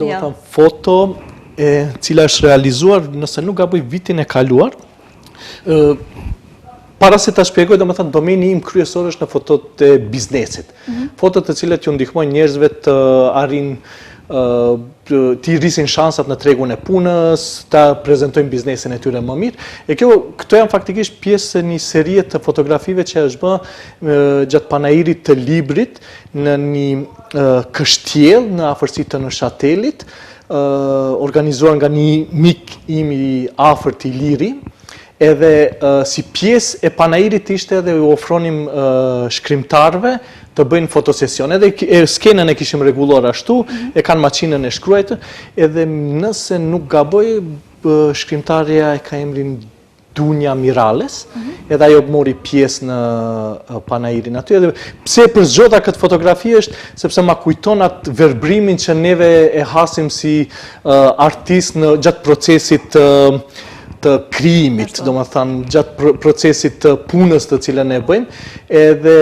Domethënë foto e cila është realizuar, nëse nuk gaboj vitin e kaluar, para se ta shpjegoj, domethënë domeni im kryesor është në fotot e biznesit. Fotot të cilat ju ndihmojnë njerëzve të arrijnë t'i rrisin shansat në tregun e punës, ta prezentojnë biznesin e tyre më mirë. E kjo, këto janë faktikisht pjesë e një serie të fotografive që është bë gjatë panairit të librit në një kështjellë në afërsi të Neuchâtelit, organizuar nga një mik im i afërt Iliri, edhe si pjesë e panairit ishte edhe u ofronim shkrimtarëve të bëjnë fotosesion. Edhe skenën e kishim rregulluar ashtu, e kanë makinën e shkruajtur, edhe nëse nuk gaboj, shkrimtarja e ka emrin Dunja Mirales, edhe ajo mori pjesë në panairin aty. Edhe pse e përzgjodha këtë fotografi është sepse ma kujton atë verbrimin që neve e hasim si artist në gjatë procesit të krijimit, domethënë gjatë procesit të punës të cilën e bëjmë, edhe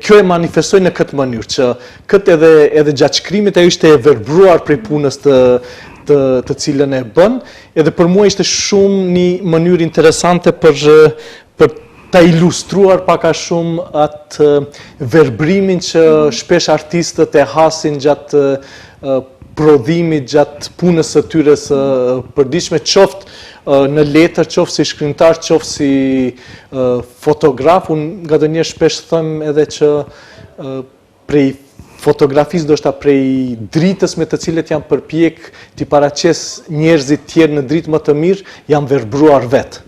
kjo e manifestoi në këtë mënyrë që këtë edhe gjatë shkrimit ajo ishte e verbruar prej punës të cilën e bën, edhe për mua ishte shumë një mënyrë interesante për ta ilustruar pak a shumë atë verbrimin që shpesh artistët e hasin gjatë prodhimit, gjatë punës së tyre së përditshme, qoftë në letër, qoftë si shkrimtar, qoftë si fotograf. Unë nganjëherë shpesh them edhe që prej fotografisë, ndoshta prej dritës me të cilët jam përpjek t'i paraqes njerëzit tjerë në dritë më të mirë, jam verbruar vetë.